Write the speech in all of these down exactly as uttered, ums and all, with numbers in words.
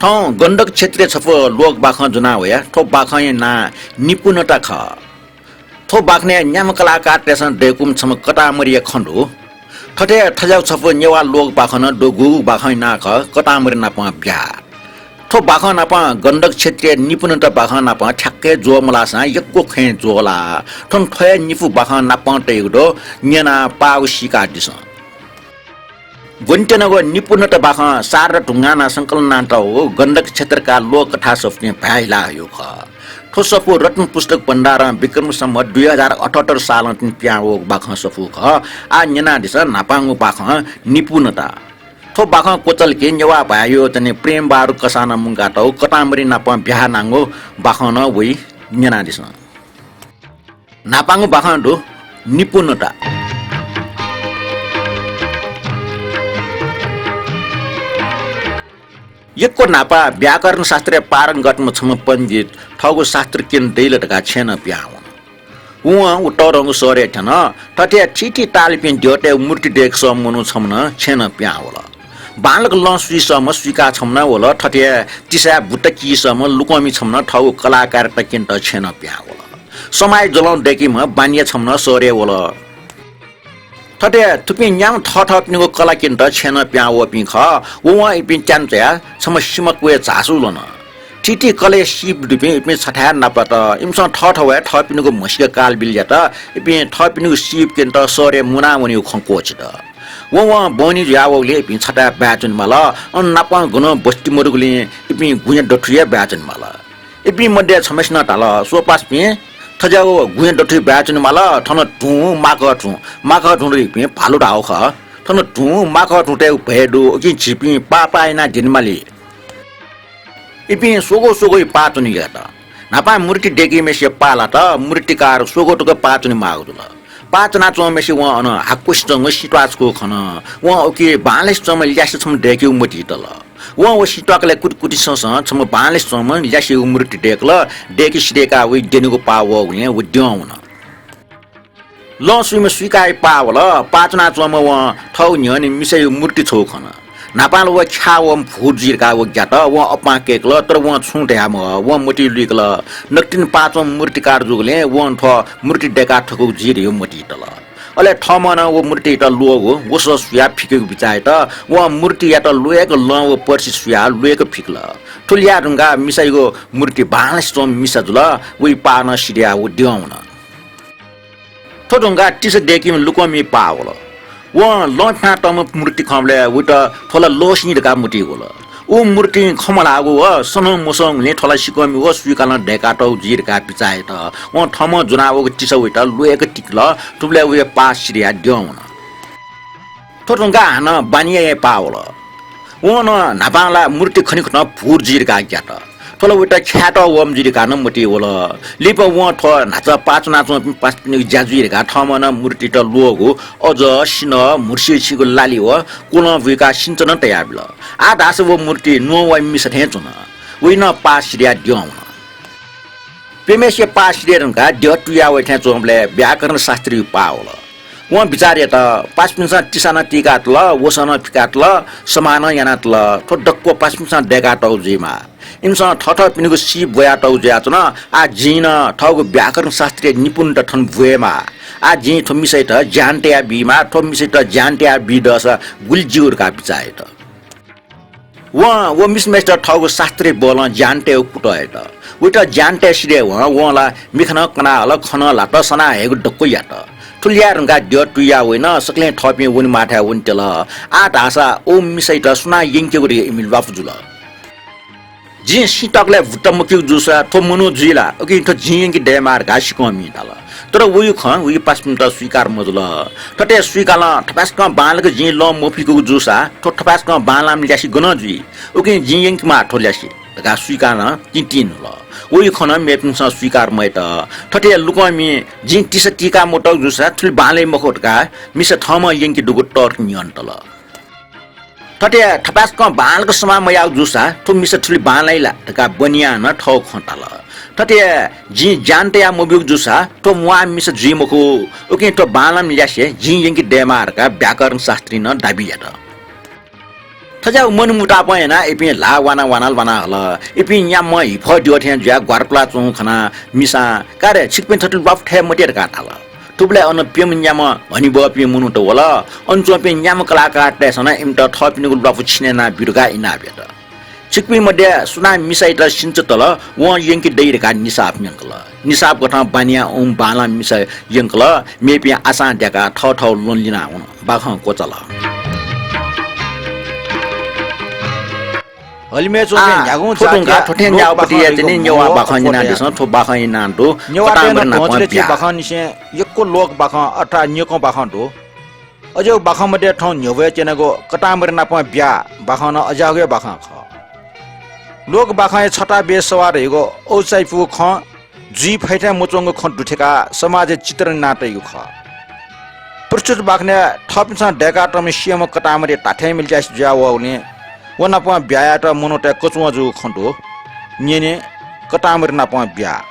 थौं गण्डक क्षेत्रय् छपु लोक बाखं ज्वना वया। थ्व बाखंया नां निपुणता खः। थ्व बाखनय् न्याम्ह कलाकारतय्सं दय्कूम्ह छम्ह कतामरीया खँ दु। थथे थज्याःगु छपु नेवाः लोक बाखं नं दु, गुगु बाखंया नां खः कतामरी नाप ब्याहा। थ्व बाखं नाप गण्डक क्षेत्रय् निपुणता बाखं नाप ठ्याक्कै ज्वः मलाःसां यक्व खँय् ज्वः लाः। थन थ्व हे निपु बाखं नाप तयागु दु, न्यनाः पाःगु सीकादिसँ। ब्वनेत्यनागु निपुणता बाखं शारदा धुंगां नं संकलन यानातःगु गण्डक क्षेत्रका लोककथा सफुतिं भाय् हिला हयागु खः। थ्व सफू रत्न पुस्तक भण्डारं विक्रम सम्वत दुई हजार अठहत्तर सालं तिनि पिहां वःगु बाखं सफू खः। आः न्यनादिसँ न्हापांगु बाखं निपुणता। थ्व बाखं क्वचाल कि नेवाः भाय् योचनय् प्रेमबहादुर कसालं मुंकातःगु कतामरी नाप ब्याहा नांगु बाखं नं वइ, न्यनादिसँ। न्हापांगु बाखं दु निपुणता। यक्व न्हापा व्याकरण शास्त्रय् पारंगतम्ह छम्ह पण्डित थःगु शास्त्र क्यने दइ ला धकाः छेँनं पिहां वन। वं व तःधंगु शहरय् थ्यन। थथे थीथी तालपिं द्यःतय् मूर्ति दय्के सःम्ह मनू छम्ह नं छेँनं पिहां वल। बांलाक लं सुइसःम्ह सुइका छम्ह नं वल। थथे तिसाय् बुत्ता कीसःम्ह लुकंमि छम्ह नं थःगु कलाकारिता क्यनेत छेँनं पिहां वल। समाज ज्वलं दय्कीम्ह बानिया छम्ह नं शहरय् वल। थथे थुपिं न्याम्ह थःथःपिनिगु कला क्यनेत छेँनं पिहां वःपिं खः। वं इपिं त्याना च्वयाः छम्ह सिमा क्वय् झासु ल्वन। थीथी कलय् सीप दुपिं इपिं छथाय् नापलात। इमिसं थःथवय् थःपिनिगु म्हसीका कालबिल यात। इपिं थःपिनिगु सीप क्यनेत शहरय् मुना वनेगु खँ क्वःछित। वं वं बहनी जुयावःगुलिं इपिं छथाय् बाय् च्वनेमाल। अन नापं गनं बस्ती मदुगुलिं इपिं गुँया दथुइ हे बाय् च्वनेमाल। इपिं मध्ये छम्हसिनं धाल, स्वपासापिं, थज्याःगु गुँया दथुइ बाय् च्वनेमाल। थन धुँ, माकः धुँ, माकः धुँ धइपिं भालु धाःगु खः। थन धुँ, माकः धुँतय्गु भय दु, उकिं झीपिं पाः पाः यानाः द्यनेमाली। इपिं स्वगु स्वगुइ पाः च्वने ग्यात। न्हापां मूर्ति दय्कीम्हय्सिया पाः लात, मूर्तिकार स्वगु तक पाः च्वनेमाःगु जुल। पाः च्वनाच्वंम्हय्सित वं अन हाकुसे च्वंगु सित्वाः छकू खन। वं उकी बांलासे च्वंम्ह ल्यासे छम्ह दय्केगु मतिइ तल। वं व सित्वाःकलय् कुतिकुति ससं छम्ह बांलासे च्वंम्ह ल्यासेयागु मूर्ति दय्कल। दय्के सिधय्काः वइ द्यनेगु पाः वःगुलिं व द्यं वन। लं सुइम्ह सुइकाया पाः वल। पाः च्वनाच्वंम्ह वं थःगु न्ह्यःने मिसायागु मूर्ति छगू खन। न्हापां ला व ख्याः वःम्ह भूत जुइ धकाः व ग्यात। वं अप्वः कय्कल, तर वं छुं धयामवः। वं मतिइ लुइकल, नकतिनि पाः च्वंम्ह मूर्तिकार जूगुलिं वं थ्व मूर्ति दय्का थकूगु जुइ धइगु मतिइ तल। अले थःम्हं नं व मूर्तियात ल्वःगु वसः सुयाः फिकेगु बिचाः यात। वं मूर्तियात ल्वय्क लं व पर्सि सुयाः ल्वय्क फिकल। थुलि याये धुंकाः मिसायागु मूर्ति बांलासे च्वंम्ह मिसा जुल। वइ पाः नं सिधयाः व द्यं वन। थ्व धुंकाः तिसा दय्कीम्ह लुकंमिया पाः वल। वं लं फ्यानातःम्ह मूर्ति खंबलय् वइत थ्व ला लःसिं धकाः मतिइ वल। व मूर्तिं खँ मल्हाःगु व सनं मसंगुलिं थ्व ला सिकःमि व सुइकालं दय्कातःगु जुइ धकाः बिचाः यात। वं थःम्हं ज्वनावःगु तिसा वइत ल्वय्क तिकल। थुबलय् वया पाः सिधयाः द्यं वन। थ्व धुंकाः हानं बानियाया पाः वल। वं नं न्हापां ला मूर्ति खनेखुन्हु भूत जुइ धकाः ग्यात। थ्व ला वइत ख्यायेत वःम्ह जुइ धकाः नं मतिइ वल। लिपा वं थ्व न्हाचः पाः च्वनाच्वंपिं पासापिनिगु ज्या जुइ धकाः थःम्हं नं मूर्तियात ल्वःगु अजः, सिन्हः, म्हुतुसिया छिगु लालि व कुलं बुइकाः सिन्चा नं तयाबिल। आः धाःसा व मूर्ति न्ववाःम्ह मिसा थें च्वन। वइ नं पाः सिधयाः द्यं वन। प्यम्हय्सिया पाः सिधये धुंकाः द्यः तुयाः वये थें च्वंबलय् व्याकरण शास्त्रीया पाः वल। वं बिचाः यात, पासापिन्सं तिसा नं तीकातल, वसः नं फिकातल, समाः नं यानातल। थ्व दक्व पासापिन्सं दय्कातःगु जुइमाः। इमिसं थःथःपिनिगु सीप ब्वयातःगु जुयाच्वन। आः जिं नं थःगु व्याकरण शास्त्रीय निपुणता थन ब्वयेमाः। आः जिं थ्व मिसायात ज्यान तयाः बीमाः। थ्व मिसायात ज्यान तयाः बी दःसा गुलि ज्यू धकाः बिचाः यात। वं व मिसाम्हय्सित थःगु शास्त्रीय बलं ज्यान तयेगु कुतः यात। वइत ज्यान तये सिधये वं वं ला मिखा नं कनाहल, खँ नं ल्हात, सना हयेगु दक्व यात। थुलि याये धुंकाः द्यः तुयाः वइन। सकलें थःपिं वनेमाःथाय् वनेत्यल। आः धाःसा व मिसायात सुनां यंकेगु धकाः इमि ल्वापु जुल। जिं सित्वाःकलय् बुत्ता मकीगु जूसा थ्व मनू जुइ ला? उकिं थ्व जिं यंके दयेमाः धकाः सिकःमिं धाल। तर वया खँ वइ पासापिन्त स्वीकार मजुल। थथे स्वीकारलं थपाय्सकं बांलाक जिं लं मफिकूगु जूसा थ्व थपाय्सकं बांलाःम्ह ल्यासे गनं जुइ? उकिं जिं यंकेमाः थ्व ल्यासे धकाः स्वीकारलं तिंतिं न्हुल। वया खँ नं मेपिन्सं स्वीकार मयात। थथे लुकंमिं जिं तिसा तीका मतःगु जूसा थुलि बांलाइ मखु धकाः मिसा थःम्हं यंके दुगु तर्क न्यनातल। थथे थपाय्सकं बांलाक समाः मयाःगु जूसा थ्व मिसा थुलि बांलाइ ला धकाः बनियां नं थःगु खँ धाल। थथे जिं ज्यान तयाः मब्यूगु जूसा थ्व म्वाःम्ह मिसा जुइ मखु, उकिं थ्व बांलाःम्ह ल्यासे जिं यंके दयेमाः धकाः व्याकरण शास्त्रीं नं दाबी यात। थज्याःगु मनमुतापं यानाः इपिं ल्हाः वाना वाना वाना हल। इपिं न्याम्ह हिफः द्यः थें जुयाः ग्वारापुला च्वंगु खनाः मिसां, "का रे, छिकपिं थथे ल्वापु थ्वये मते" धकाः धाल। थुबलय् अन प्यम्ह न्याम्ह हनेबहःपिं मनूत वल। अन च्वंपिं न्याम्ह कलाकारतय्सं नं इमित थःपिनिगु ल्वापु छिने यानाः ब्यु धकाः इनाप यात। छिकपिं मध्ये सुनां मिसायात सिन्चु तल, वं यंके दइ धकाः निसाप न्यंकल। निसाप कथं बानियां उम्ह बांलाः मिसा यंकल। मेपिं आशां द्याकाः थःथःगु ल्वहं लिनाः वन। बाखं क्वचाल। हलिमय् च्वंपिं आ, न्ह्यागुं थ्व धुंकाः जातया थ्व थें लोक न्याःपतिया बाखं चाहिँ नि नेवाः बाखं न्यनादिसँ। थ्व बाखं यानाः दु नेवाःतय् कतांबरी नं नापं घोंचले च्वंपिं ब्या। बाखं निसें यक्व लोक बाखं अर्थात् न्यकं बाखं दु। अज्याःगु बाखं मध्ये थौं न्ह्यब्वये त्यनागु कतांबरी नापं ब्या बाखं नं अज्याःगु हे बाखं खः। लोक बाखंया छता बेस सवाः धइगु औचाइपुगु खँ जुइ फइ थें मच्वंगु खँ दुथ्यकाः समाजय् चित्रण याना तइगु खः। प्रस्तुत बाखनय् थःपिन्सं दय्कातःम्ह सियाम्ह कतांबरी धात्थें मिल्चासे जुया वःगुलिं व नापं ब्यायात मनूतय् कचुवं जूगु खँ दु। न्यने कतांबरी नापं ब्या।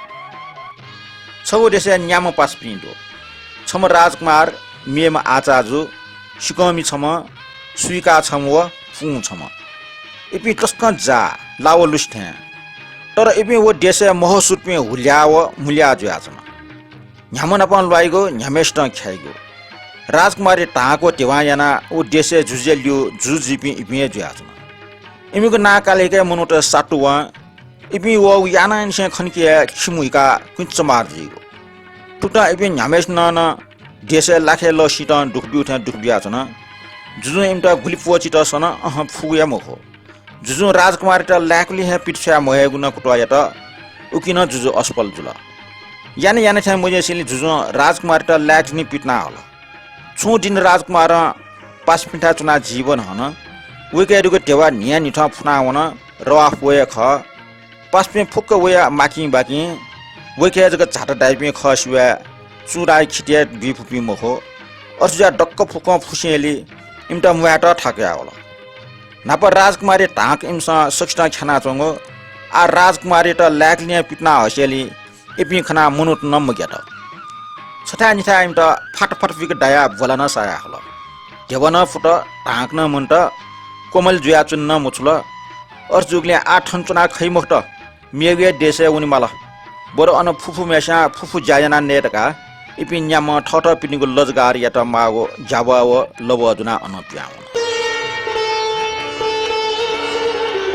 छगू देशय् न्याम्ह पासापिं दु। छम्ह राजकुमार, मेम्ह आचाजु, सिकःमि छम्ह, सुइका छम्ह व पुं छम्ह। इपिं तसकं जाः, ला व लुसि थें। तर इपिं व देशय् महोसुर्पिं हुल्याः व मुल्याः जुयाच्वन। न्ह्याम्ह नाप ल्वाइगु, न्ह्याम्हय्सितं ख्याइगु। राजकुमारी धांक व ध्यबां यानाः व देशय् जुजुया ल्यू जुजुजुइपिं इपिं हे जुयाच्वन। इमिगु नां काल हिके मनूत सातु वं। इपिं वःगु यानानिसें खनिके हे खिमुइकाः कुँचमार जुइगु। थुकथं इपिं न्ह्याम्हय्सिनं नं देशय् लाखे लः सितं दुःख ब्यू थें दुःख बियाच्वन। जुजुं इमित गुलि प्वःचित सन, अहं, फुगु हे मखु। जुजुं राजकुमारीत लाय्कुलि हे पित छ्वया महयेगु नं कुतः यात। उकिं नं जुजु असफल जुल। याने याने थें मजुसेंलि जुजुं राजकुमारीत लाय्कुलि पित ना हल। छुं दिं राजकुमारं पासापिन्थाय् च्वनाः जीवन हन। वय्कःया जक ध्यबा न्हियान्हिथं फुना वन, रवाः प्वः हे खः। पासापिं फुक्क वया माकिं बाकिं, वय्कःया जक झात दाइपिं खः सिवाय् चुडाय् खितय् दुइ फुपिं मखु। अथे जुयाः दक्व फुक्कं फुसेंलि इमित म्वायेत थाकुया वल। न्हापा राजकुमारी धांक इमिसं सकसितं ख्यानाच्वंगु। आः राजकुमारीत लाय्कुलिं पित ना हसेंलि इपिं खनाः मनूत नं मग्यात। छथाय् निथाय् इमित फात फात पिक दायाः ब्वला नं साया हल। ध्यबा नं फुत, धांक नं मन्त, क्वमलि जुयाच्वने नं मछुल। अथे जूगुलिं आः थन च्वना खइ मखुत, मेगु हे देशय् वनेमाल। बरु अन फुफुम्हय्स्यां फुफु ज्या याना नये धकाः इपिं न्याम्हं थःथःपिनिगु लजगारयात माःगु ज्याबः व लबः ज्वनाः अनं पिहां वन।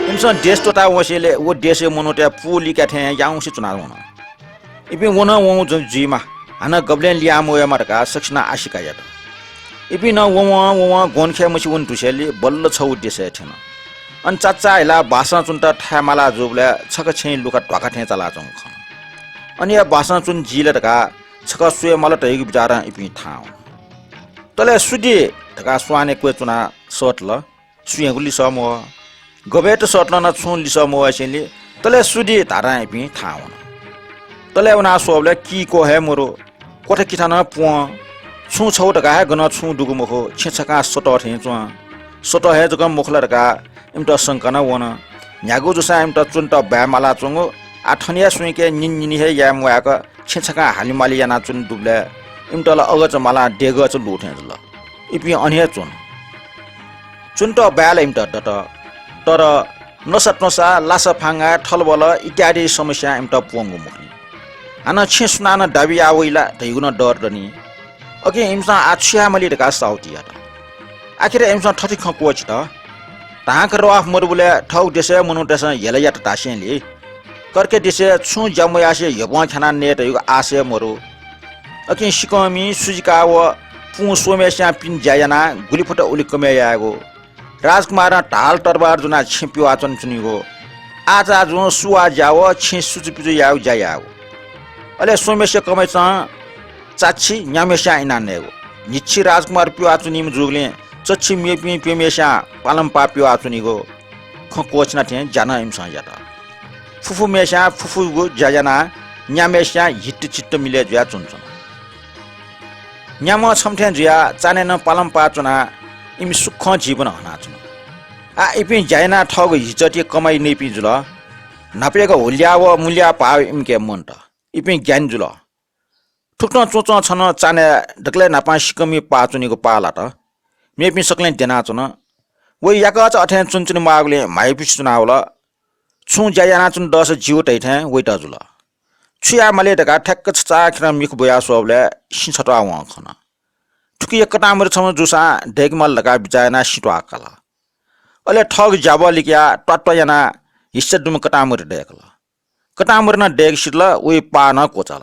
इमिसं देश त्वःता वंसेंलि व देशय् मनूतय् पूलिका थें याउँसे च्वना वन। इपिं व नं वं जु-, जुइमा, हानं गबलें लिहां मवयेमा धकाः सकसिनं आशिका यात। इपिं नं ववं ववं ग्वन्खय् मछि वन धुसेंलि बल्ल छगू देशय् थ्यन। अन चाचा हिलाः बासं च्वनेत थाय् माला जूबलय् छकः छेँय् लुखा ध्वाखा थें चालाच्वंगु खन। अन हे बासं च्वने जी ला धकाः छकः स्वये माल धइगु बिचारं इपिं थाहां वन। तले सु दी धकाः स्वानय् क्वय् च्वनाः सःतल। सुयागु लिसः मवः। गबय्त सःतलं नं छुं लिसः मवसेंलि तले सु दी धाधां इपिं थाहां वन। तले वनाः स्वःबलय् किक्व हे मरु। क्वथा किथा नं प्वं। छुं छगू धकाः हे गनं छुं दुगु मखु, छेँ छकां सतः थें च्वं। सतः हे जक मखु ला धकाः इमित शंका नं वन। न्ह्यागु जूसां इमित च्वनेत बाय् मालाच्वंगु। आः थन हे स्वइके निनिनिनि हे याये म्वायेक छेँ छकां हालिमालि यानाच्वने दुबलय् इमित ला अगच मालां देगःचा लू थें जुल। इपिं अन हे च्वन। च्वनेत बाय् ला इमित दत, तर नसा त्वंसा, लासा फांगा, थलबल इत्यादि समस्यां इमित प्वंगु मखुनि। हानं छेँ सुनानं दाबी याः वइ ला धइगु नं डर दनि। अकिं इमिसं आः छु यायेमाली धकाः साहुति यात। आखिर इमिसं थथे खँ क्वःछित, धांक रवाफ मरुबलय् थःगु देशय् मनूतय्सं हेला यात धासेंलि कर्के देशय् छुं ज्या मयासें ह्यब्वं ख्यानाः नये धइगु आशय मरु। अकिं सिकःमि, सुजिका व पुं स्वम्हय्स्यां पिने ज्या यानाः गुलि फत उलि कमय् यायेगु। राजकुमारं ढाल तरबार ज्वनाः छेँ पिवाः च्वनाच्वनीगु। आचाजुं सुवाः ज्या व छेँ सुचुपिचु यायेगु ज्या यायेगु। अले स्वम्हय्स्या कमय्सं चाच्छि, न्याम्हय्स्यां इनाः नयेगु। न्हिच्छि राजकुमार पिवाः च्वनीम्ह जूगुलिं चच्छि मेपिं प्यम्हय्स्यां पालंपाः पिवाः च्वनीगु। खँ क्वःछिना थें ज्या नं इमिसं यात। फुफुम्हय्स्यां फुफुगु ज्या यानाः न्याम्हय्स्यां हितचित्त मिलय् जुयाः च्वनाच्वन। न्याम्ह छम्ह थें जुयाः चान्हय् नं पालंपाः च्वनाः इमि सुखं जीवन हनाच्वन। आः इपिं ज्या यानाः थःगु हिचःति कमाइ नइपिं जुल। न्हापायागु हुल्याः व मुल्याः पाः इमिके मन्त। इपिं ज्ञानी जुल। थुकथं च्वंच्वं छन्हु चान्हय् दकलय् न्हापां सिकःमि पाः च्वनीगु पाः लात। मेपिं सकलें द्यनाच्वन। वइ याकःचा अथें च्वनाच्वने माःगुलिं म्हाइपुसे च्वनावल। छुं ज्या यानाच्वने दःसा ज्यू धइथें वइत जुल। छु याये माले धकाः ठ्याक्क छचाःखेरं मिखा ब्वया स्वःबलय् सिँ छत्वाः वं खन। थुकिया कटामरि छम्ह जूसां दय्के माल धकाः बिचाः यानाः सिँ त्वाः काल। अले थःगु ज्याबः लिकयाः त्वात्वा यानाः हिस्सा दुम्ह कटामरि दय्कल। कटामरि नं दय्के सिधल, वइ पाः नं क्वचाल।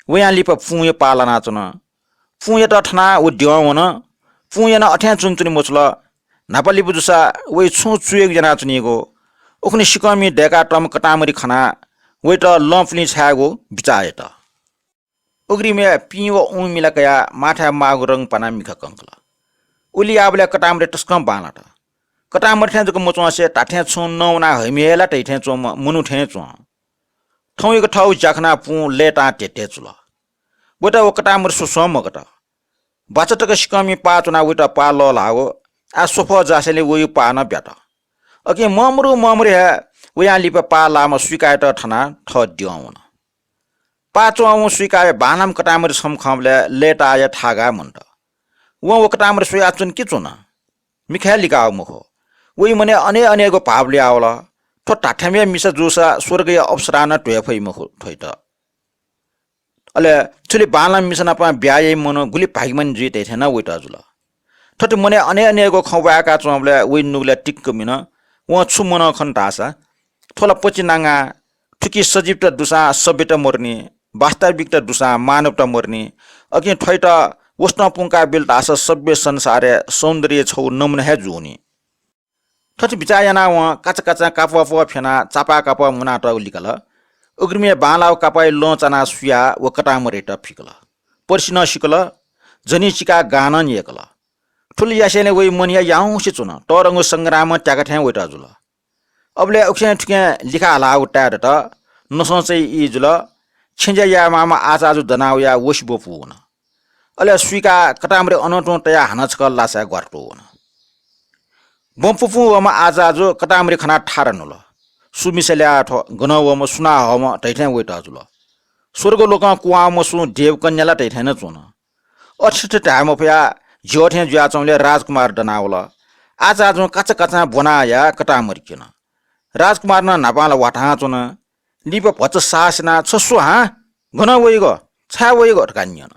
वयां लिपा पुंया पाः लानाच्वन। पुंयात थनाः व द्यं वन। पुंया नं अथें च्वनाच्वने मछुल। न्हापा लिपा जूसा वइ छुं चुइगु यानाच्वनीगु। उखुन्हु सिकःमिं दय्कातःम्ह कटामरि खनाः वइत लँपुलिं छायेगु बिचाः यात। उघ्रिमय् पिं व ऊँ मिला कयाः माथाय् माःगु रंग पानाः मिखा कंकल। उलि याःबलय् कटामरि तसकं बांलात। कटामरि थें जक मच्वंसे धात्थें छुं नवाना हइम्ह हे ला धइथें च्वंम्ह मनू थें च्वं। थौंयागु थःगु ज्या खनाः पुं लय्तां ध्येध्येचुल। वइत व कटामरि स्वस्वं मगात। बाचा तक सिकःमिं पाः च्वनाः वइत पाः लःल्हाःगु। आः स्वफः जासेंलि वइगु पाः नं ब्यात। अकिं ममरु ममरु हे वयां लिपा पाः लाःम्ह सुइकायात थनाः थः द्यं वन। पाः च्वंवं सुइकाया बांलाम्ह कटामरि छम्ह खंबलय् लय्ताया थाय् मन्त। वं व कटामरि स्वयाच्वन कि च्वन, मिखा हे लिकाः मखु। वइ मनय् अनेअनेगु भाव ल्हुयावल। थ्व धात्थेंम्ह मिसा जूसा स्वर्गया अप्सरां नं त्वये फइ मखु थ्वइत। अले थुलि बांलाम्ह मिसा नाप ब्याहा याइम्ह मनू गुलि भाग्यमानी जुइ धइथें नं वइत जुल। थथे मनय् अनेअनेगु खँ वाय्काच्वंबलय् वइ नुगलय् तिक्क मिन। वं छु मन खन धाःसा, थ्व ला पचिनांगाः, थुकी सजीवता दुसां सभ्यता मरुनि, वास्तविकता दुसां मानवता मरुनि। अकिं थ्वइत वसतं पुंकाबिल धाःसा सभ्य संसारय् सौन्दर्य छगू नमुना हे जूनि। थथे बिचाः यानाः वं काचाकाचां कापःपः फ्यनाः चापाकापः मुनातःगु लिकल। उघ्रिमय् बांलाःगु कापःया लं चानाः सुयाः व कटामरित फिकल। पर्सि नं सिकल, झनी चिकाः गां नं न्यय्कल। थुलि यासेंलि वइ मनया याउँसे च्वन, तःधंगु संग्रामं त्याका थें वइत जुल। अबलय् उखें थुखें लिखा हालाःगु ताये दत, नसंचय् ई जुल। छेँज्या यायेमाःम्ह आचाजु दनाः वयाः वसि ब्वपू वन। अले सुइकाः कटामरि अनं तुं तयाः हानं छकः लासाय् ग्वारातू वन। बँ पुपुं वःम्ह आचाजु कटामरि खनाः थारा नुल। सु मिसा ल्याः थ्व, गनं वःम्ह, सुनां हःम्ह धइथें वइत जुल। स्वर्गलोकं कुहां वःम्ह सुं देवकन्या ला धइथें नं च्वन। अथे थथे धाये मफयाः झ्यः थें जुयाच्वंबलय् राजकुमार दनावल। आचाजुं काचाकाचां ब्वना हयाः कटामरि क्यन। राजकुमारं नं न्हापां ला ह्वाथां च्वन। लिपा भचा साहस यानाः, "छ सु हँ? गन वइगु? छाय् वइगु?" धकाः न्यन।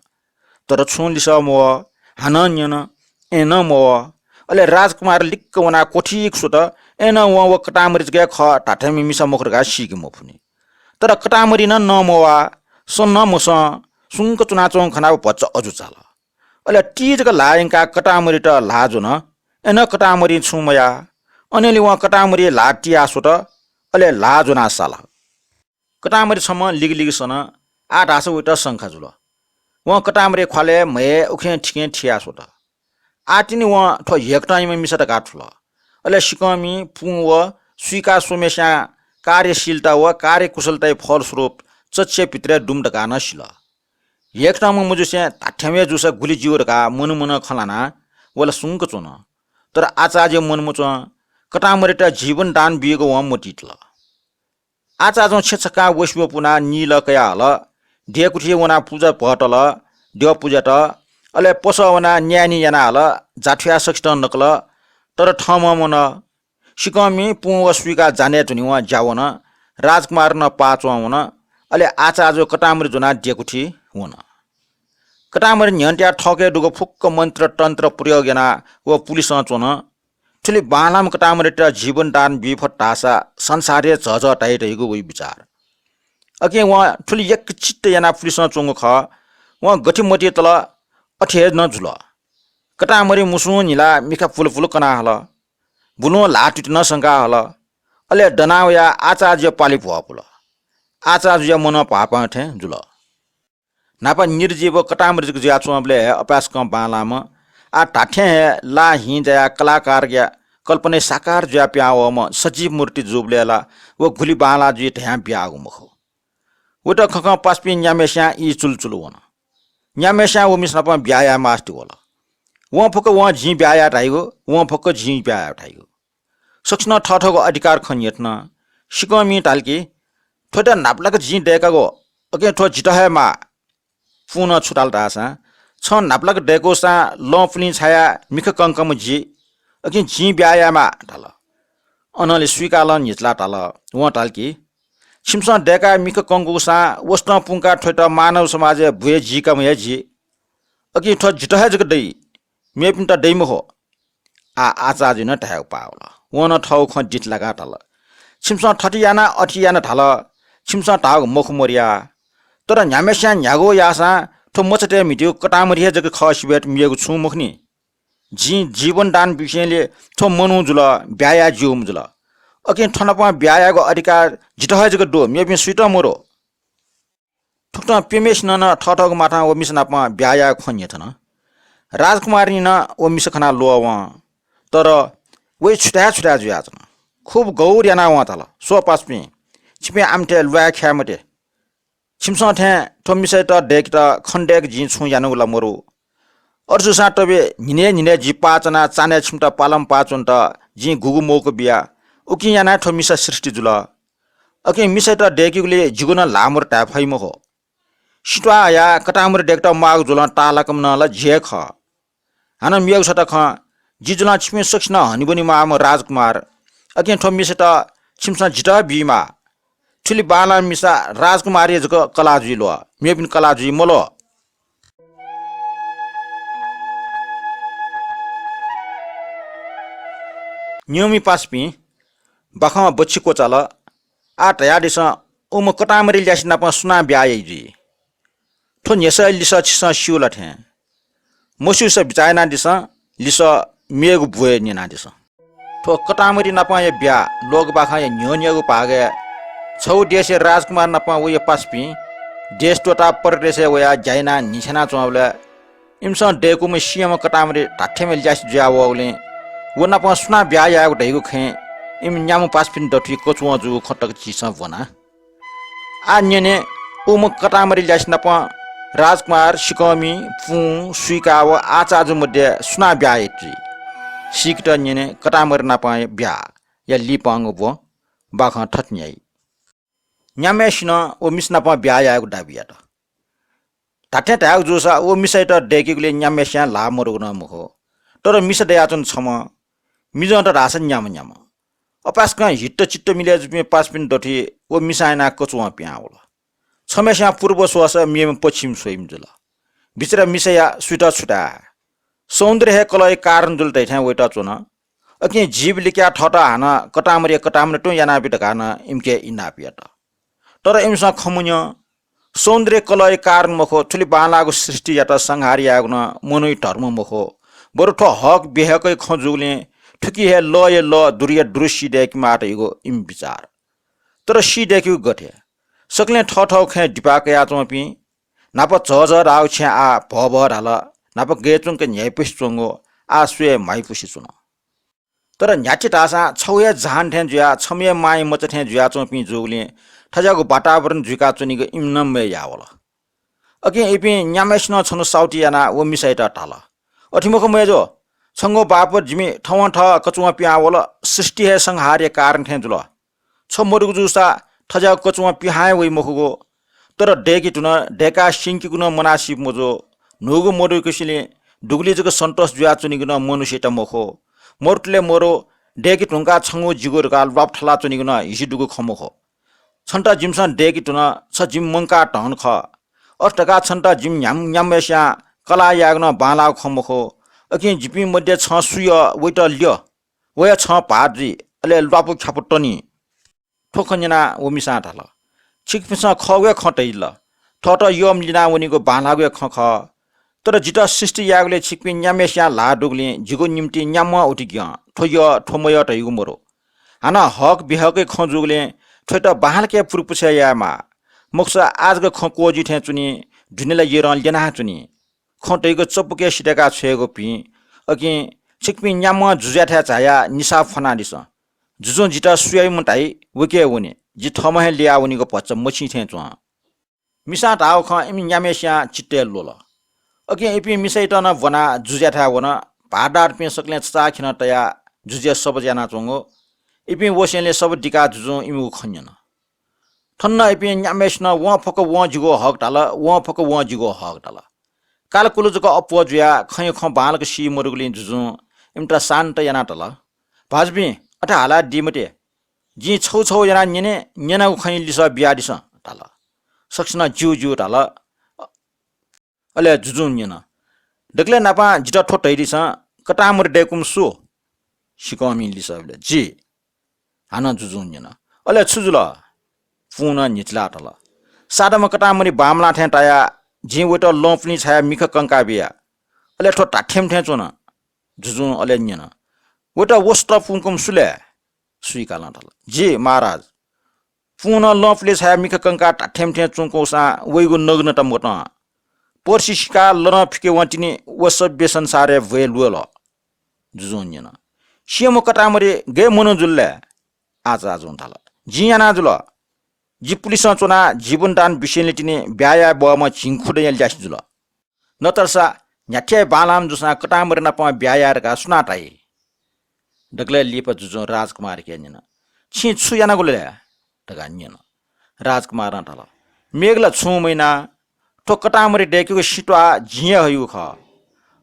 तर छुं लिसः मवः, हानं न्यन, अय्‌नं मवः। अले राजकुमार लिक्क वनाः क्वथिक स्वत, अय्‌नं वं व कटामरि जक हे खः, धात्थेंम्ह मिसा मखु धकाः सीके मफुनि। तर कटामरिं नं नं मवाः, सँ नं मसं, सुंक च्वनाच्वंगु खनाः व भचा अजू चाल। अले ति जक ल्हाः यंकाः कटामरित ल्हाः ज्वन, अय्‌नं कटामरिं छुं मयाः। अनंलि वं कटामरिया ल्हाः तियाः स्वत, अले ल्हाः ज्वनाः साल। कटामरि छम्ह लिगलिग सन, आः धाःसा वइत शंका जुल। वं कटामरिया ख्वालय् म्हय् उखें थिकें थियाः स्वत। आः तिनि वं थ्व हेकथंयाम्ह मिसा धकाः थुल। अले सिकःमिं, पुं व सुइकाः स्वम्हेस्यां कार्यशीलता व कार्यकुशलताया फलस्वरूप चच्छि भित्रय् दुम्ह धकाः नं सिल। हेकथंम्ह मजुसें धात्थें हे जूसा गुलि ज्यू धकाः मनमनं खँ ल्हानाः व ला सुंक च्वन। तर आचाजुया मन मच्वं, कटामरित जीवन दान बीगु वं मतितल। आचाजुं छेँ छकां वसि ब्वपुनाः नीलः कयाहल। द्यःकुथिइ वनाः पुजा भतल, द्यः पुज्यात। अले पसः वनाः न्यायनी यानाहल, जाथुयाः सकसितं नकल। तर थःम्हं वन। सिकःमिं, पुं व सुइकाः जाने धुनेवं ज्या वन। राजकुमारं नं पाः च्वं वन। अले आचाजु कटामरि ज्वनाः द्यःकुथिइ वन। कटामरि न्ह्यःने तयाः थःके दुगु फुक्क मन्त्र तन्त्र प्रयोग यानाः व पुलिसं च्वन। थुलि बांलाम्ह कटामरित जीवन दान बी फत धाःसा संसारय् झःझः धाइ धइगु वइ बिचार। अकिं वं थुलि यक्व चित्त यानाः पुलिसं च्वंगु खः। वं गथे मतितल, अथे हे नं जुल। कटामरि मुसुं न्हिलाः मिखा पुलपुल कनाहल। बुलुं ल्हाः तुति नं संकाहल। अले दनाः वयाः आचाजुया पालि भ्वपुल। आचाजुया मनं भाःपां थें जुल। न्हापा निर्जीव कटामरि जक जुयाच्वंबलय् हे अपाय्सकं बांलाःम्ह, आः धात्थें हे लाः हिं जायाः कलाकारया कल्पनाय् साकार जुयाः पिहां वःम्ह सजीव मूर्ति जूबलय् ला व गुलि बांलाः जुइ धयां बियागु मखु। वइत खँखँ पासापिं न्याम्हय्सियां ई चुलुचुलु वन। न्याम्हय्सियां व मिसा नाप ब्याहा याये मास्ति वल। वं फुक्क वं जिं ब्याहा याये धाइगु, वं फुक्क जिं ब्याहा याये धाइगु। सकसिनं थःथःगु अधिकार खँ न्ह्यथन। सिकःमिं धाल कि, "थ्वयात न्हापालाक जिं दय्कागु, अकिं थ्व जितः हे माः।" पुं नं छु धाल धाःसा, "छं न्हापालाक दय्कूसां लँपुलिं छायाः मिखा कंकंम्ह जि, अकिं जिं ब्याहा यायेमाः धाल। अनंलि सुइकालं न्हिच्लाः धाल। वं धाल कि, छिमिसं दय्काः मिखा कंकूसां वसतं पुंकाः थ्वयेत मानव समाजय् बुये जीकाम्ह हे जी। अकिं थ्व जितः हे जक दइ, मेपिन्त दइ मखु। आः आचार्यजुं नं धायेगु पाः वल। वं नं थःगु खँ दिथलाकाः धाल, छिमिसं थथे याना अथे याना धाल, छिमिसं धाःगु मखु मरुया। तर न्ह्याम्हेस्यां न्ह्यागु याःसां थ्व मचातय् म्हितीगु कतांमरि हे जक खः सिबय् मेगु छुं मखुनि। जिं जीवन दान बिसेंलि थ्व मनू जुल, ब्याहा याये ज्यूम्ह जुल। अकिं थ्व नाप ब्याहा यायेगु अधिकार जितः हे जक दु, मेपिं सुइतं मरु। थुकथं प्यम्हेसिनं नं थःथःगु माथां व मिसा नाप ब्याहा यायेगु खँ न्ह्यथन। राजकुमारनी नं व मिसा खनाः ल्वः वं, तर वइ छुथाय् छुथाय् जुयाच्वन। खुब गौर यानाः वं धाल, स्व पासापिं, छिपिं आमथें ल्वाये ख्याये मते। छिमिसं थें थ्व मिसायात दय्केत खनेदय्क जिं छुं यानागु ला मरु। अथे जूसां तबे न्हिनय् न्हिनय् जि पाः च्वनाः चान्हय् छिमित पालंपाः च्वनेत जिं गुगु मौका बिया, उकिं यानाः थ्व मिसा सृष्टि जुल। अकिं मिसायात दय्केगुलिइ जिगु नं ल्हाः मरु धाये फइ मखु। सित्वाः हयाः कतांमरि दय्केत म्वाःगु जुलं ताःलाकम्ह नं ला जि हे खः। हानं मेगु छता खँ, जि जुलं छिपिं सकसिनं हनेबने म्वाःम्ह राजकुमार। अकिं थ्व मिसायात छिमिसं जितः बीमाः। थुलि बांलाःम्ह मिसा राजकुमारया जक कलाः जुइ ल्वः, मेपिनि कलाः जुइ मल्वः। न्यंमि पासापिं, बाखं बच्छि क्वचाल। आः धयादिसँ, उम्ह कतांमरि ल्यासे नाप सुनां ब्याहा याइ जुइ? थ्व न्ह्यसः लिसः छिसं स्यू ला थें? मस्यूसा बिचाः यानादिसँ, लिसः मेगु ब्वय् न्यनादिसँ। थ्व कतांमरि नापंया ब्याहा लोकबाखंया न्ह्यःन्ह्यःगु भागय् छगू देशया राजकुमार नाप वया पासापिं देश त्वःताः परदेशय् वयाः ज्या यानाः न्हिछ्याना च्वंबलय् इमिसं दय्कूम्ह सिंहम्ह कतांमरि धात्थेंम्ह ल्यासे जुया वःगुलिं व नाप सुनां ब्याहा यायेगु धइगु खँय् इमि न्याम्ह पासापिनि दथुइ कचुवं जूगु खँ तक झीसं ब्वना। आः न्यने, उम्ह कतांमरि ल्यासे नाप राजकुमार, सिकःमि, पुं, सुइका व आचाजु मध्ये सुनां ब्याहा याइ जुइ? सीकेत न्यने कतांमरि नापं ब्याहा या लिपांगु ब्वं बाखं थथे न्ह्याइ। न्याम्हय्सिनं व मिसा नाप ब्याहा यायेगु दाबी यात। धात्थें धायेगु जूसा व मिसायात दय्केगुलिइ न्याम्हय्सियां ल्हाः मदुगु नं मखु। तर मिसा दयाच्वन छम्ह, मिजं त धाःसा न्याम्ह न्याम्ह। अपाय्सकं हित चित्त मिलय् जूपिं पासापिनि दथुइ व मिसां यानाः कचुवं पिहां वल। छम्हय्सियां पूर्व स्वःसा मेम्ह पश्चिम स्वइम्ह जुल। बिचरा मिसाया सुइत छु धाये? सौन्दर्य हे कलहया कारण जुल धइथें वइत च्वन। अकिं जीव लिकयाः थःत हानं कतांमरिया कतांमरि तुं यानाबी धकाः नं इमिके इनाप यात। तर इमिसं खँ मन्यं। सौन्दर्य कलहया कारण मखु, थुलि बांलाःगु सृष्टियात संहार यायेगु नं मनूया धर्म मखु, बरु थ्व हक बिहकया खँ जूगुलिं थुकी हे लःया लः, दुरुया दुरु सी दय्केमाः धइगु इमि बिचार। तर सी दय्केगु गथे? सकलें थःथःगु खँय् दिपाः कयाच्वंपिं, न्हापा झःझः धाःगु छेँ आः भःभः धाल, न्हापा गय् च्वंक न्ह्याइपुसे च्वंगु आः स्वये म्हाइपुसे च्वन। तर न्ह्याथे धाःसां छगू हे जहान थें जुयाः छम्ह हे मांया मचा थें जुयाच्वंपिं जूगुलिं थज्याःगु वातावरण जुइकाच्वनीगु इमिनं मयः याः वल। अकिं इपिं न्याम्हय्सिनं छन्हु साउति यानाः व मिसायात धाल, अथे मखु मय्जु, छंगु बापत जिमि थवंथः कचुवं पिहां वल, सृष्टि हे संहारया कारण थें जुल। छ मदुगु जूसा थज्याःगु कचुवं पिहां हे वइ मखुगु। तर दय्के धुन, दय्काः स्यंकेगु नं मनासिप मजू। न्हूगु मदुगुसेंलि दुगुलिइ जक सन्तोष जुयाच्वनीगु नं मनुष्यत मखु। मरुतले मरु, दय्के धुंकाः छंगु जिगु धकाः ल्वापु थलाच्वनीगु नं हिसि दुगु खँ मखु। छन्त जिमिसं दय्के धुन, छ जिमि मंकाः धन खः। अथे धकाः छन्त जिमि न्ह्याम्ह न्याम्हय्सियां कलाः यायेगु नं बांलाःगु खँ मखु। अकिं जिपिं मध्ये छं सु यः वइत ल्यः। व हे छं भाःत जुइ, अले ल्वापु ख्यापु तनी। थ्व खँ न्यनाः व मिसां धाल, छिकपिन्सं खःगु हे खँ धइल। थःत यःम्ह लिनावनीगु बांलाःगु हे खँ खः। तर जितः सृष्टि यायेगुलिइ छिकपिं न्याम्हय्सियां ल्हाः दुगुलिं जिगु निंतिं न्याम्हं उतिग्यं, थ्व यः थ्व मयः धइगु मरु। हानं हक बिहकया खँ जूगुलिं थ्वयात बांलाक हे पुरुपुछय् यायेमाः। मखुसा आः जक खँ क्वःजुइ थें च्वनी, दुने ला यरं ल्यना च्वनी। खँ धइगु चपुकय् सिधय्काः छ्वयेगु भिं। अकिं छिकपिं न्याम्हं जुजुयाथाय् झायाः निसाः फ्वनादिसँ। जुजुं जितः सु याइम्ह धाइ, वके वने। जि थःम्हं हे ल्ययावनीगु भचा मछिं थें च्वं। मिसां धाःगु खँ इमि न्याम्हय्सियां चित्तय् ल्वल। अकिं इपिं मिसायात नं ब्वनाः जुजुयाथाय् वन। भाःदारपिं सकलें छचाःखेनं तयाः जुजुया सभ यानाच्वंगु। इपिं वसेंलि सभ दिकाः जुजुं इमिगु खँ न्यन। थन नं इपिं न्याम्हय्सिनं वं फक्व वं जिगु हक धाल, वं फक्व वं जिगु हक धाल। कालकुल जक अप्वः जुयाः खँया खँ बांलाक सी मदुगुलिं जुजुं इमित शान्त यानाः धाल, भाजुपिं, अथे हालादी मते, जिं छौ छौ यानाः न्यने, न्यनागु खँया लिसः बियादिसँ धाल। सकसिनं ज्यू ज्यू धाल। अले जुजुं न्यन, दकलय् नापां जितः थ्व धयादिसँ, कतांमरि दय्‌कूम्ह सु? सिकःमिं लिसः बिल, जि। हानं जुजुं न्यन, अले छु जुल? पुं नं न्ह्यचिलाः धाल, सादाम्ह कतांमरि बांमलाः थें तायाः जिं वयात लँपुलिं छायाः मिखा कंकाः बिया। अले थ्व धात्थें थें च्वन। जुजुं अले न्यन, वयात वसुत पुंकूम्ह सु ले? सुइकालं धाल, जि महाराज। पुं नं लँपुलिं छायाः मिखा कंकाः धात्थें थें च्वंकूसां वइगु नगनत मतं। पर्सि सिकाः लदँ फिके वंतिनि, व सभ्य संसारय् ब्वये ल्वःल। जुजुं न्यन, स्यंम्ह कतांमरि गय् मनू जुल ले? आचाजुं धाल, जिं याना जुल। जि पुलिसं च्वनाः जीवन दान बिस्युं तिनि ब्याहा याये बहःम्ह झिंखुदँया ल्यासे जुल। नतःसा न्ह्याथे बांलाःम्ह जूसां कतांमरि नाप ब्याहा याये धकाः सुनां धाइ? दकलय् लिपा जुजुं राजकुमारयाके न्यन, छिं छु यानागु ले? धकाः न्यन। राजकुमारं धाल, मेगु ला छुं मयाना, थ्व कतांमरि दय्‌केगु सित्वाः जिं हे हइगु खः।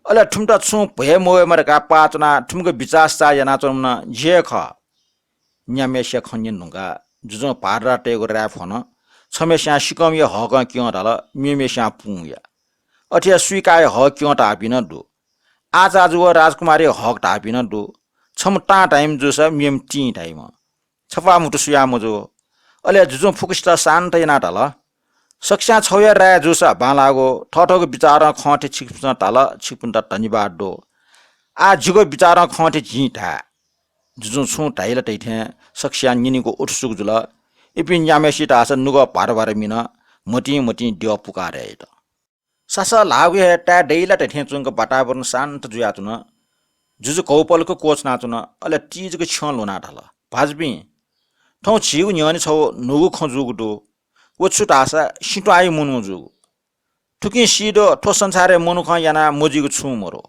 अले थुमित छुं भ्वय् मवयेमा धकाः पाः च्वनाः थुमिगु बिचाः सिचाः यानाच्वनाम्ह नं जि हे खः। न्याम्हय्‌सिया खँ न्यने धुंकाः जुजुं भाःतराः तयेगु राइफलं छम्हय्‌सियां सिकःमिया हकं क्यं धाल, मेम्हय्‌सियां पुंया। अथे हे सुइकाया हक क्यं धाःपिं नं दु। आचाजु व राजकुमारया हक धाःपिं नं दु। छम्ह तां धाइम्ह जूसा मेम्ह तिं धाइम्ह। छपाः म्हुतु सुयां मजू। अले जुजुं फुक्कसित शान्त यानाः धाल, सकसियां छगू हे राय जूसा बांलाःगु, थःथःगु बिचारं खं थें छिकपिन्सं धाल, छिकपिन्त धन्यवाद दु। आः जिगु बिचारं खं थें जिं धाये। जुजुं छुं धाइ ला धाइ थें सकसियां न्यनेगु उत्सुक जुल। इपिं न्याम्हय्‌सित धाःसा नुगः भ्वारभ्वार मिन, म्हतिं म्हतिं द्यः पुकाः यात। सासः ल्हाःगु हे ताये दइ ला धाइ थें च्वंक वातावरण शान्त जुयाच्वन। जुजु घौपलक क्वछुनाच्वन, अले तिजक छ्यं ल्ह्वनाः धाल, भाजुपिं, थौं झीगु न्ह्यःने छगू न्हूगु खँ जूगु दु। व छु धाःसा सित्वाःया मनू जूगु। थुकिं सी दु, थ्व संसारय् मनुखं यानाः मजुइगु छुं मदु।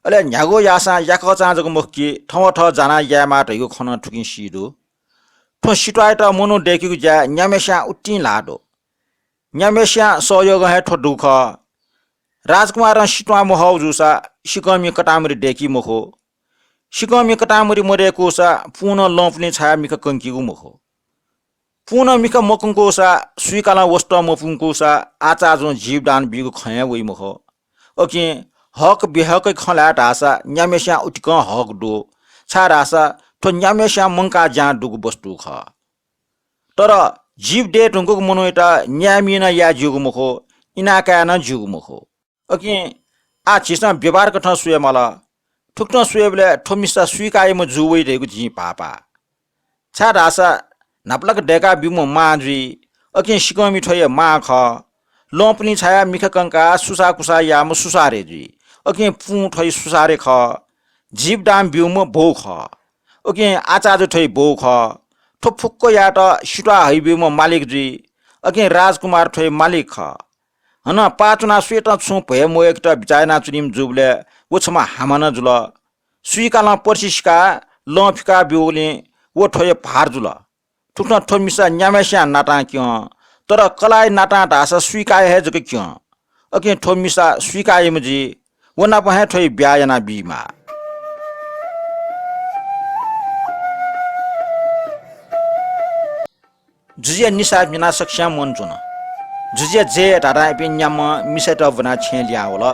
अले न्ह्यागु याःसां याकःचां जक मखु कि थवंथः जानाः यायेमाः धइगु खँ नं थुकिं सी दु। थ्व सित्वाःयात मनू दय्‌केगु ज्याय् न्याम्हय्‌सियां उत्तिं ल्हाः दु। न्याम्हय्‌सियां सहयोगं हे थ्व दुगु खः। राजकुमारं सित्वाः महःगु जूसा सिकःमिं कतांमरि दय्‌की मखु। सिकःमिं कतांमरि मदय्‌कूसा पुं नं लँपुलिं छायाः मिखा कंकीगु मखु। पुं नं मिखा मकंकूसा, सुइकालं वसुत मपुंकूसा आचाजुं जीवदान बीगु खँ हे वइ मखु। अकिं हक बेहकया खँ ल्हाये धाःसा न्याम्हय्‌सियां उतिकं हक दु, छाय्‌धाःसा थ्व न्याम्हय्‌सियां मंकाः ज्यां दुगु वस्तु खः। तर जीव दये धुंकूगु मनूयात न्याय्‌मि नं याये ज्यूगु मखु, इनाकाये नं ज्यूगु मखु। अकिं आः झीसं व्यावहारकथं स्वये माल। थुकथं स्वयेबलय् थ्व मिसा सुइकाःयाम्ह जू वइ धइगु जिं भाःपा। छाय्‌धाःसा न्हापालाक दय्‌का ब्यूम्ह मां जुइ, अकिं सिकःमि थ्व हे मां खः। लँपुलिं छायाः मिखा कंकाः सुसाःकुसाः याःम्ह सुसारय् जुइ, अकिं पुं थ्व हे सुसारय् खः। जीवदान ब्यूम्ह बौ खः, अकिं आचाजु थ्व हे बौ खः। थ्व फुक्कयात सित्वाः हइब्यूम्ह मालिक जुइ, अकिं राजकुमार थ्व हे मालिक खः। हानं पाः च्वनाः सुयातं छुं भ्वय् मवय्‌केत बिचाः यानाच्वनीम्ह जूबलय् व छम्ह हामा नं जुल। सुइकालं पर्सि सिकाः लँ फिका ब्यूगुलिं व थ्व हे भार जुल। थुकथं थ्व मिसा न्याम्हय्‌सियां नातां क्यं, तर कलाःया नातां धाःसा सुइकाःया हे जक क्यं। अकिं थ्व मिसा सुइकाःयाम्ह जुइ, व नाप हे थ्व हे ब्याहा यानाबीमाः। जुजुया निसाः म्हिनाः सकसियां मन च्वन। जुजुया जय धाधां इपिं न्याम्हं मिसायात ब्वनाः छेँय् लिहां वल।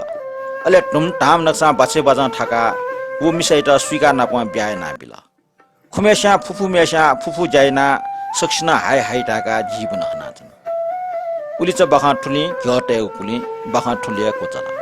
अले धुमधाम नकसां बाछय् बाजं थाकाः व मिसायात सुइकाः नाप ब्याहा यानाबिल। खुम्हय्‌सियां फुफुम्हय्‌सियां फुफु ज्या यानाः सकसिनं हाय हाय धाय्‌काः जीवन हनाच्वन। उलिचा बाखं थुलिं, घ्यः तयेगु पुलिं बाखं थुलि हे क्वचाल।